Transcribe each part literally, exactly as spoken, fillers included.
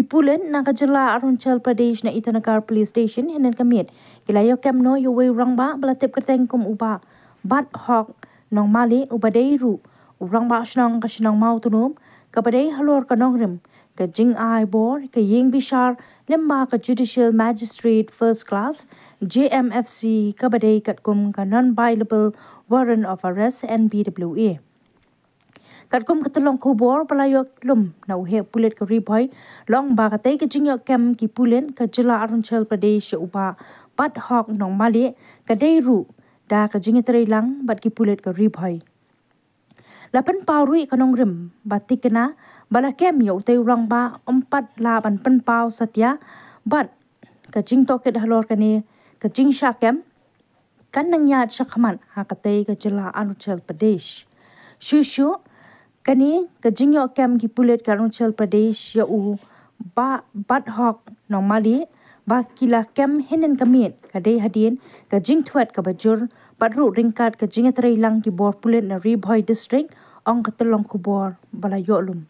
Pulit na ka jylla Arunachal Pradesh na Itanagar Police Station hynnin ka miet ki la ïoh kem noh ïa uwei u rangbah ba la tip kyrteng kum u Bah Bat Hok Nongmali, uba dei ruh u rangbah shnong ka shnong Mawtnum, kaba dei halor ka nongrim ka jingai bor ka ïing bishar lyngba ka Judicial Magistrate First Class, J M F C, kaba dei katkum ka Non-Bailable Warrant of Arrest, N B W A. Katkum ka tyllong khubor ba la ïoh lum na u heh pulit ka Ri Bhoi, la ong ba katei ka jingïoh kem ki pulit ka jylla Arunachal Pradesh ïa u Bah Bat Hok Nongmali ka dei ruh da ka jingïatreilang bad ki pulit ka Ri Bhoi. La pynpaw ruh ïa ka nongrim ba thikna ba la kem ïa utei u rangbah, ym pat lah ban pynpaw satia, bad ka jingtohkit halor kane ka jingshah kem kan nang ïaid shakhmat ha katei ka jylla Arunachal Pradesh. Shuh shuh kane ka jingïoh kem ki pulit ka Arunachal Pradesh ïa u Bah Bat Hok Nongmali ba ki la kem hynnin ka miet ka dei hadien ka jingthwet kaba jur bad ruh ryngkat ka jingïatreilang ki bor pulit na Ri Bhoi District, ong ka tyllong khubor ba la ïoh lum.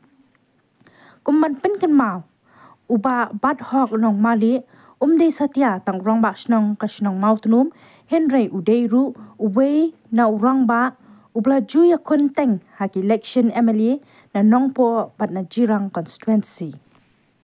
Kum ban pynkynmaw, u Bah Bat Hok Nongmali um dei satia tang u rangbah shnong ka shnong Mawtnum, hynrei u dei ruh uwei na u rangbah uba la ju ïakhun teng ha ki election M L A na Nongpoh bad na Jirang constituency.